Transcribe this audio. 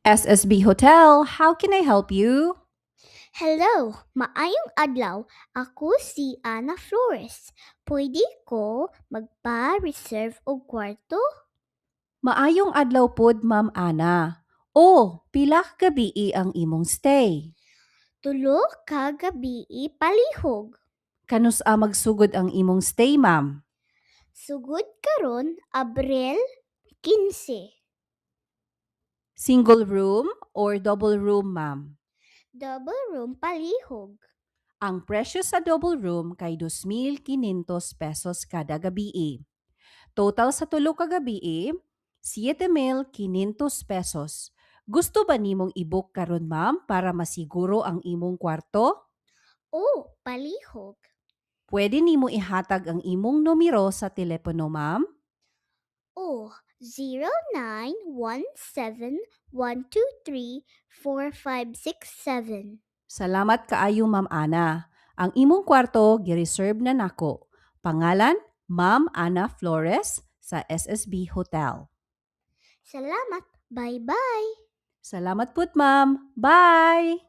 SSB Hotel, how can I help you? Hello, maayong adlaw. Ako si Ana Flores. Pwede ko magpa-reserve og kwarto? Maayong adlaw pod, Ma'am Ana. O, pila ka gabii ang imong stay? 3 ka gabii palihog. Kanus-a magsugod ang imong stay, ma'am? Sugod karon, Abril 15. Single room or double room, ma'am? Double room palihog. Ang presyo sa double room kay 2,500 pesos kada gabii. Total sa 3 ka gabii, 7,500 pesos. Gusto ba nimong i-book karon, ma'am, para masiguro ang imong kwarto? O, palihog. Pwede nimo ihatag ang imong numero sa telepono, ma'am? O, 0917 123 4567. Salamat kaayo, Ma'am Ana. Ang imong kwarto gi-reserve na nako. Pangalan, Ma'am Ana Flores sa SSB Hotel. Salamat. Bye-bye. Salamat pud, ma'am. Bye!